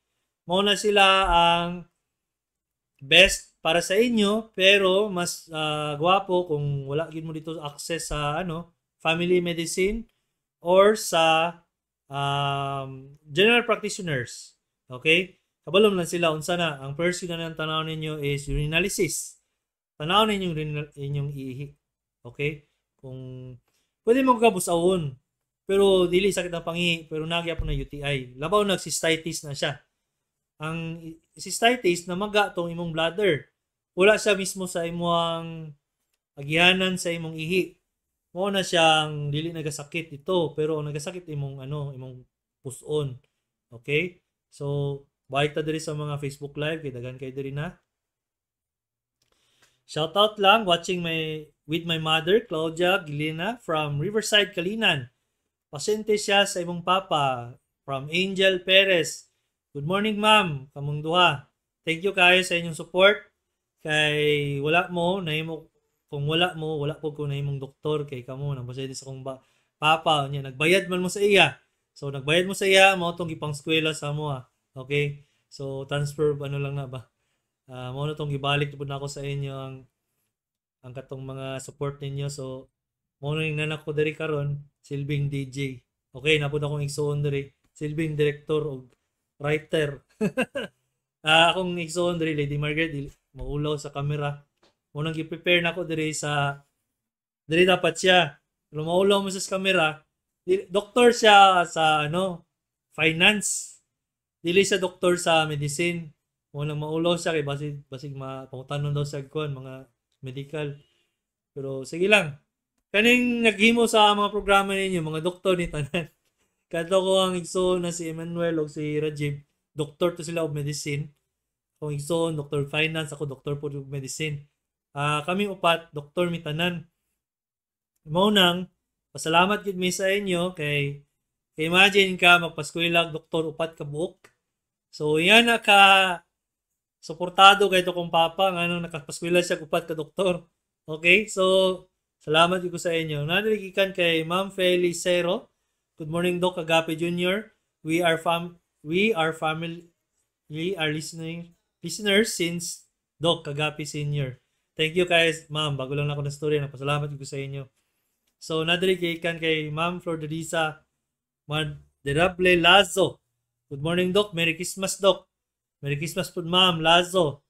Mao na sila ang best para sa inyo, pero mas gwapo kung wala gid mo dito access sa ano, family medicine or sa general practitioners. Okay? Kabalo lang sila unsa na. Ang first yun na tanaw ninyo is urinalysis. Tanaw ninyo inyong ihi. Okay? Kung pwede mo kabusawon pero dili sakit ang pangihi pero nagya po na UTI. Labaw nag cystitis na siya. Ang cystitis, namaga tong imong bladder. Wala siya mismo sa imong agihanan sa imong ihi. Mao na siyang dili nagasakit ito, pero ang nagasakit imong ano, imong puson. Okay? So, balik ta diri sa mga Facebook Live kay daghan kay diri na. Shout out lang, watching my with my mother Claudia Gilena from Riverside, Calinan. Pasyente siya sa imong papa, from Angel Perez. Good morning, ma'am, kamong duha. Thank you kayo sa inyong support. Kay wala mo nahimo, kung wala mo, wala po ko nahimong doktor kay kamo nang sa akong papa niya, nagbayad man mo sa iya. So nagbayad mo sa iya, mao tong gipang eskwela sa mo. Okay? So transfer ano lang na ba? Mao na tong gibalik pud nako sa inyo ang katong mga support ninyo. So mao na nanak ko diri karon, silbing DJ. Okay, napud akong igsuon diri, silbing director og writer. Akong igsuon diri, Lady Margaret, dili maulaw sa camera. Mao nang gi-prepare nako diri sa diri dapat siya. Pero maulaw mo sa camera. Doktor siya sa ano, finance. Dili siya doktor sa medicine. Mao nang maulaw siya kay basig basig mapangutanon daw sa kuan, mga medical. Pero sige lang. Kaning naghimo sa mga programa ninyo, mga doktor ni tanan. Kadto ko ang igsoon na si Emmanuel o si Rajiv, doktor to sila og medicine. Kung igsoon, doktor finance, ako doktor po og medicine. Kami upat, doktor mi tanan. Mao nang pasalamat gid mi sa inyo kay imagine ka magpaskwela doktor upat ka buok. So yan na ka suportado kay to kong papa ngano nakapaskwela siya upat ka doktor. Okay? So salamat gyud ko sa inyo. Nadiri gikan kay Ma'am Feli Cero. Good morning, Doc Agape Jr. We are family, we are listening listeners since Doc Agape Senior. Thank you guys, ma'am. Bago lang ako na story, nagpasalamat ko sa inyo. So, nadiri gikan kay Ma'am Flordelisa Maderable Lazo. Good morning, Doc. Merry Christmas, Doc. Merry Christmas po, Ma'am Lazo.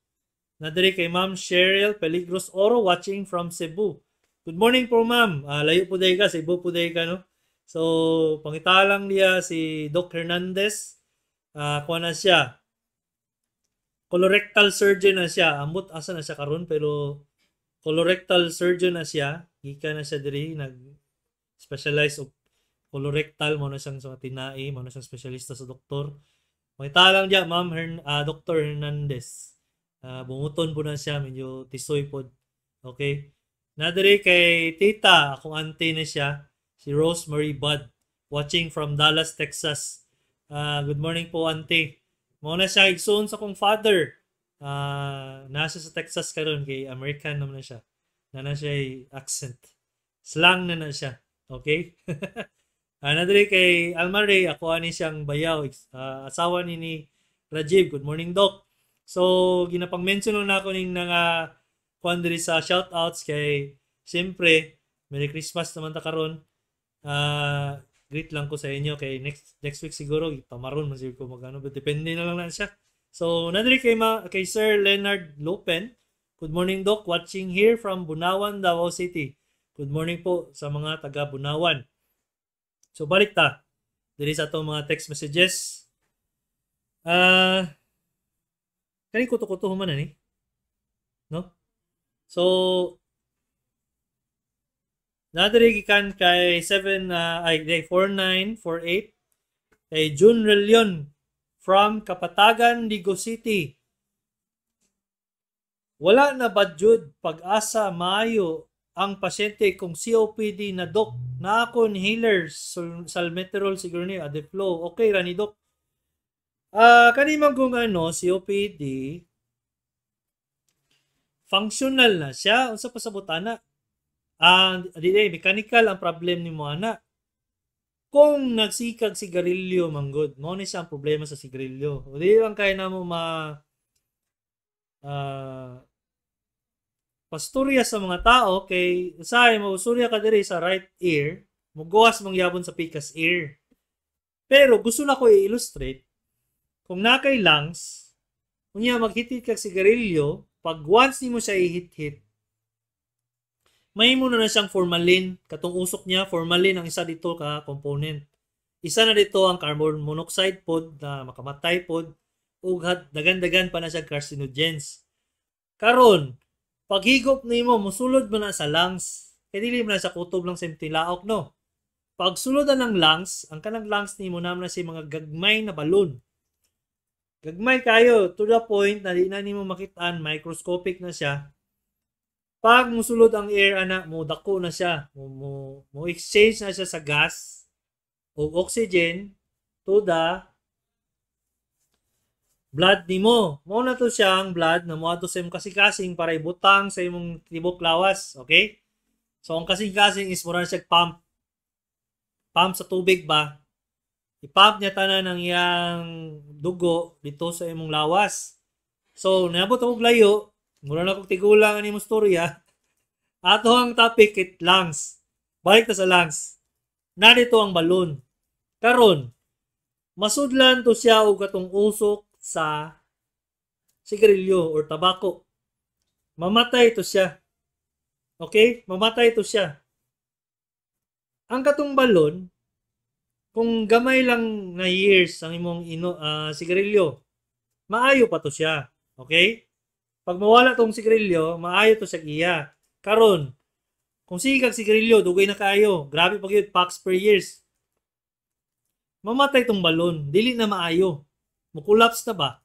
Nadiri kay Ma'am Cheryl Peligros Oro, watching from Cebu. Good morning po, ma'am. Layo po dahil ka. Cebu po dahil ka, no? So, pangitalang niya si Doc Hernandez. Kuha na siya. Colorectal surgeon na siya. Ambot asa na siya karon, pero colorectal surgeon na siya. Gikan na siya diri, nag specialize og colorectal, mo na siyang sa tinai, mo na siyang espesyalista sa doktor. Pangitalang diya, Ma'am Dr. Hernandez. Bunguton po na siya, medyo tisoy pod. Okay? Nadiri kay tita, akong auntie na siya, si Rosemary Budd. Watching from Dallas, Texas. Good morning po, auntie. Mao na siya igsoon sa kong father. Nasa sa Texas karon kay American naman na siya. Na na siya accent. Slang na na siya. Okay? Diri kay Alma Ray, ako ani siyang bayaw, asawa ni Rajiv. Good morning, Doc. So, ginapang-mention lang nako ning nga kuan diri sa shoutouts kay siyempre Merry Christmas naman ta karon. Greet lang ko sa inyo kay next next week siguro pamaron man siguro ko magano, but depende na lang na siya. So, nadiri kay Sir Leonard Lopen. Good morning, Doc. Watching here from Bunawan, Davao City. Good morning po sa mga taga Bunawan. So balik ta diri sa atong mga text messages. Kani kuto-kuto man na ni. No? So nadiri gikan kay 7 ay 4948 kay June Relion from Kapatagan, Digos City. Wala na ba jud pag-asa maayo ang pasyente kung COPD na, Dok? Na ako inhaler, salmeterol siguro ni, Adeflo. Okay ra ni, Dok? Kani man kung ano, COPD, functional na siya. Unsa pasabot ana? Dili mechanical ang problem nimo ana. Kung nagsikag sigarilyo manggod, mao ni siya ang problema sa sigarilyo. Dili lang kay namo ma pasturya sa mga tao kay usahay mo usurya ka diri sa right ear, mugawas mong yabon sa pikas ear. Pero gusto na ko i-illustrate, kung na kay lungs, unya maghit-hit kag sigarilyo, pag once nimo siya i-hit-hit, mahimo na na siyang formalin. Katong usok niya, formalin ang isa dito ka component. Isa na dito ang carbon monoxide pod na makamatay pod, ug dagan-dagan pa na siya carcinogens. Karon, paghigop nimo, musulod mo na sa lungs. Kay dili mo na sa kutob lang sa tilaok, no? Pag sulod na ng lungs, ang kanang lungs nimo naman na siya mga gagmay na balon. Gagmay kayo to the point na di na nimo makitaan, microscopic na siya. Pag musulod ang air ana, mo dako na siya, mo exchange na siya sa gas o oxygen to the blood nimo. Mao na to siya ang blood na moadto sa imong kasing-kasing para ibutang sa imong tibok lawas, okay? So ang kasing-kasing is mura na siya pump. Pump sa tubig ba? I-pump niya tanan ang iyang dugo dito sa imong lawas. So naabot og layo, mura na kog tigulang ani mo storya. Ato ang topic it lungs. Balik ta sa lungs. Narito ang balon. Karon, masudlan to siya og katong usok sa sigarilyo or tabako. Mamatay to siya. Okay? Mamatay to siya. Ang katong balon, kung gamay lang na years ang imong sigarilyo, maayo pa to siya. Okay? Pag mawala tong sigarilyo, maayo to sa iya. Karon, kung sige kag sigarilyo, dugay na kaayo. Grabe pa gyud, packs per years. Mamatay tong balon, dili na maayo. Mo-collapse na ba?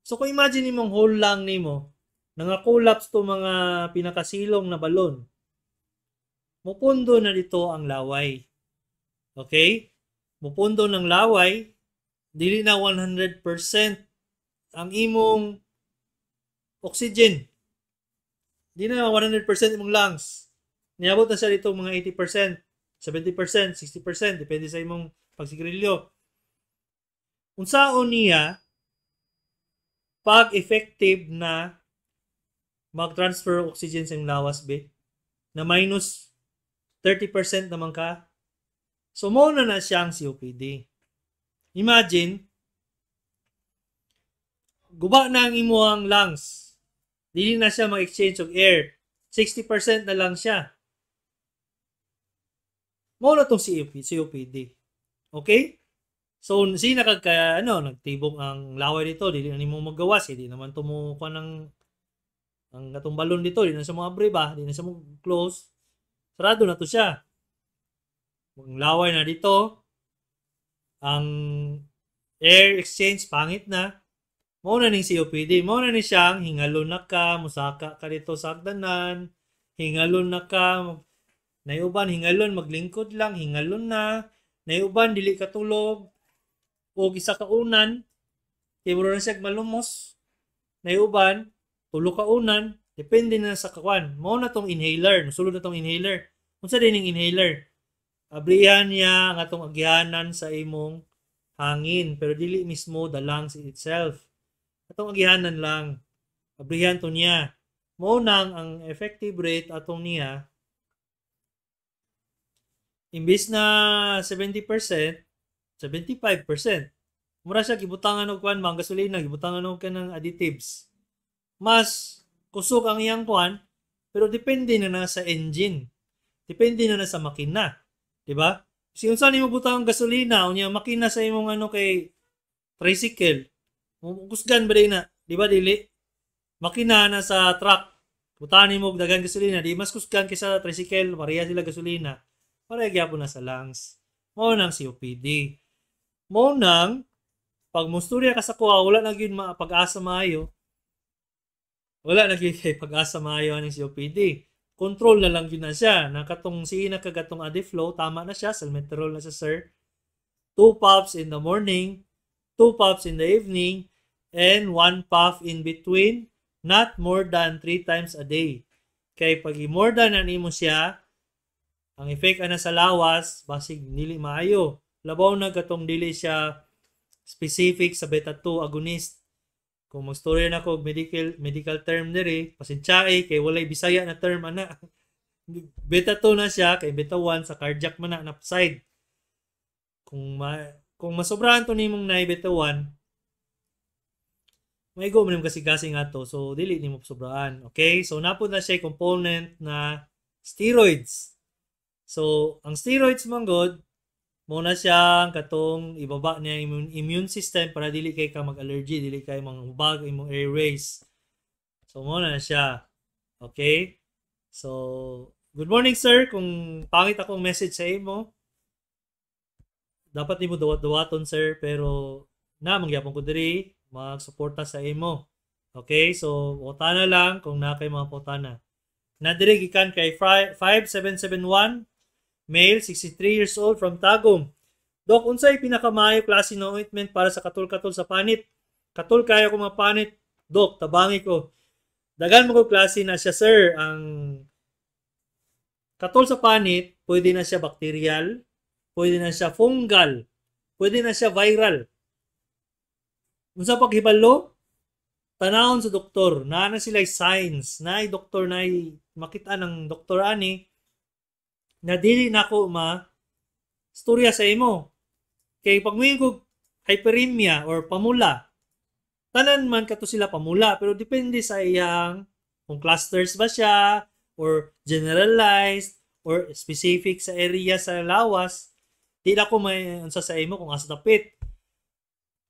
So kung imagine nimong whole lung nimo, nanga-collapse to mga pinakasilong na balon, mupundo na dito ang laway. Okay? Mupundo ng laway, dili na 100% ang imong oxygen. Di na 100% imong lungs. Niabot na siya dito mga 80%, 70%, 60%, depende sa imong pagsigarilyo. Unsaon niya pag effective na mag-transfer oxygen sa imong lawas be? Na minus 30% naman ka. So mao na na siyang COPD. Imagine, guba na ang imuhang lungs. Dili na siya mag-exchange og air. 60% na lang siya. Mao na tong COPD. Okay? So, sina kag ka, ano, nagtibok ang laway dito, dili na nimo magawas, hindi naman to mo kuan ng ang katong balon dito, di na siya mo abre ba, di na siya mo close. Sarado na to siya. Ang laway na dito, ang air exchange pangit na. Mao na ning COPD, mao na ni siyang hingalon na ka, musaka ka dito sa hagdanan, hingalon na ka, nayuban hingalon, maglingkod lang, hingalon na. Nay uban dili katulog og isa ka unan kay mura na siya malumos. Nay uban tulo ka unan, depende na sa kawan. Mao na tong inhaler, musulod na tong inhaler. Unsa din ning inhaler? Abrihan niya ang atong agihanan sa imong hangin, pero dili mismo the lungs itself. Atong agihanan lang. Abrihan to niya. Mao nang ang effective rate atong niya, imbis na 70%, 75%. Mura siya gibutangan og kuan mga gasolina, gibutangan og kanang additives. Mas kusog ang iyang kuan, pero depende na na sa engine. Depende na na sa makina. Di ba? Si unsa nimo butang gasolina unya makina sa imong ano kay tricycle, kusgan ba na? Di ba dili? Makina na sa truck. Butangan nimo og daghan gasolina, di mas kusgan kaysa tricycle, pareha sila gasolina. Pareha gyapon na sa lungs. Mao nang COPD. Mao nang pag musturya ka sa kuha, wala na gyud pag-asa maayo. Wala na gyud kay pag-asa maayo aning COPD. Control na lang gyud na siya. Nakatong si na kagatong Adiflow, tama na siya, salmeterol na siya, sir. 2 puffs in the morning, 2 puffs in the evening, and 1 puff in between, not more than 3 times a day. Kay pag more than na nimo siya, ang effect ana sa lawas, basig dili maayo. Labaw na katong dili siya specific sa beta 2 agonist. Kung magstorya na ko medical medical term diri, pasensyae kay walay Bisaya na term ana. Beta 2 na siya kay beta 1 sa cardiac man na side. Kung masobrahan to nimong na beta 1, maigo man kasi kasi nga to, so dili nimo sobraan. Okay? So napud na siya component na steroids. So ang steroids man god, mo na siyang katong ibaba niya immune system para dili kay ka mag-allergy, dili kay manghubag imong airways. So mo na siya. Okay? So good morning, sir, kung pangit akong message sa imo, dapat nimo dawat-dawaton, sir, pero na mangyapon ko diri magsuporta sa imo. Okay? So utana lang kung na kay mga putana. Na diri gikan kay 5771, male, 63 years old, from Tagum. Dok, unsay pinakamaayo klase ng ointment para sa katul-katul sa panit? Katul kayo ko mga panit. Dok, tabangi ko. Dagan mo ko klase na siya, sir. Ang katul sa panit, pwede na siya bacterial, pwede na siya fungal, pwede na siya viral. Unsa paghibalo? Tanawon sa doktor. Naa na sila signs. Naay doktor, naay makita ng doktor ani na dili na ko ma storya sa imo. Kay pag moingon kog hyperemia or pamula, tanan man kato sila pamula, pero depende sa iyang kung clusters ba siya or generalized or specific sa area sa lawas. Di na ko may unsa sa imo kung asa dapit.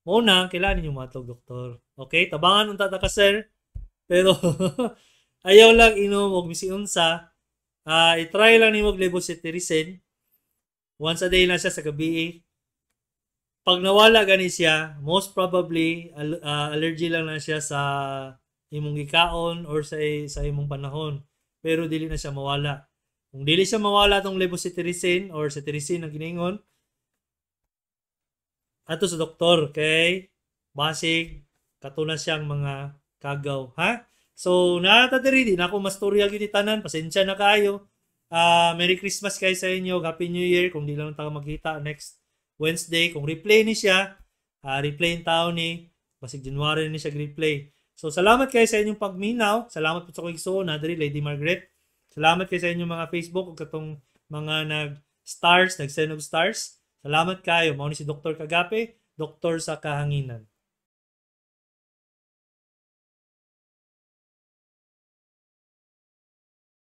Mo na kailangan ninyo matog doktor. Okay, tabangan unta ta ka, sir. Pero ayaw lang inom og misi unsa. I-try lang nimo og levocetirizine. Once a day lang siya sa gabi. Pag nawala gani siya, most probably allergy lang na siya sa imong gikaon or sa imong panahon. Pero dili na siya mawala. Kung dili siya mawala tong levocetirizine or cetirizine ang giningon, ato sa doktor kay basig kato na siyang mga kagaw, ha? So naa ta diri, di na ako mastorya gyud tanan, pasensya na kayo. Merry Christmas kay sa inyo, Happy New Year kung di lang ta magkita next Wednesday. Kung replay ni siya, replay taon ni, basig January ni siya replay. So salamat kayo sa inyong pagminaw, salamat po sa akong igsuon na diri Lady Margaret. Salamat kayo sa inyong mga Facebook ug katong mga nag stars, nag-send og stars. Salamat kayo. Mao ni si Dr. Kagape, doktor sa kahanginan.